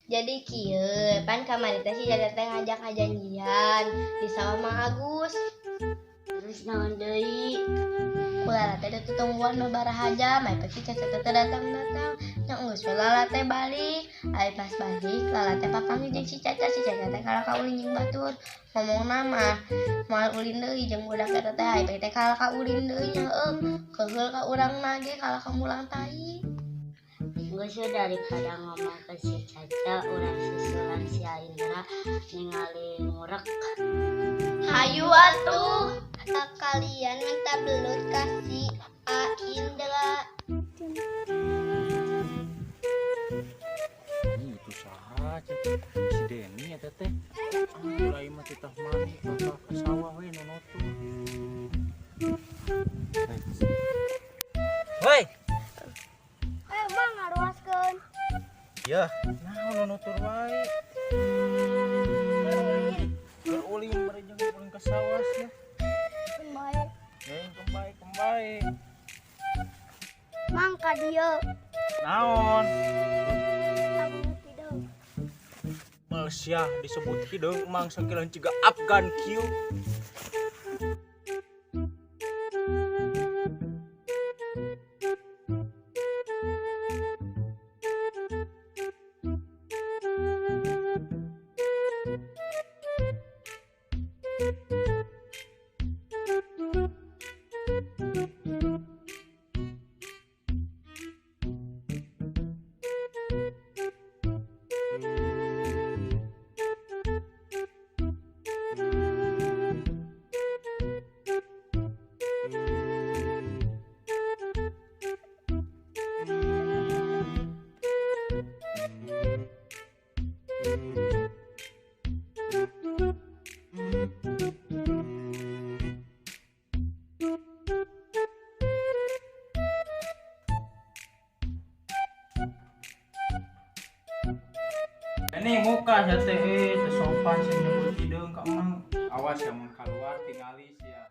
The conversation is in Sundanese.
Jadi kieu, pan kamari teh si Caca teh ngajak ngajanjian di sawah Mang Agus. Terus naon deui? Ku Lala teh ditutungguan babaraha jam, ari si Caca teh datang-datang. Nya geus we Lala teh balik. Ari pas balik Lala teh papanggih jeung si Caca, si Caca teh kalah ka ulin jeung batur. Ngomongna mah moal ulin deui jeung budak eta teh, ari teh kalah ka ulin deui nya heueuh. Keheul ka urangna ge kalah ka mulang tai. Geus we daripada ngomong ke si Caca, urang susulan si Indra ningali ngurek. Hayu atuh. Kalian minta belut kasih A Indra. Ini itu saha si Deni eta teh. Ah, mah titah mani ka sawah we nunutur. Hoi. Emang ngaruaskeun. Ya, nah nunutur wae. Keur ulin bari jeung ulin ka sawah sia. Kembae. Kembae, kembae. Mang ka dieu. Naon? Malaysia disebut hideung mang sakilan ciga Afgan kieu. Ini muka sia teh teu sopan sing nyebut hideung ka emang. Awas ya mun kaluar tingali sia.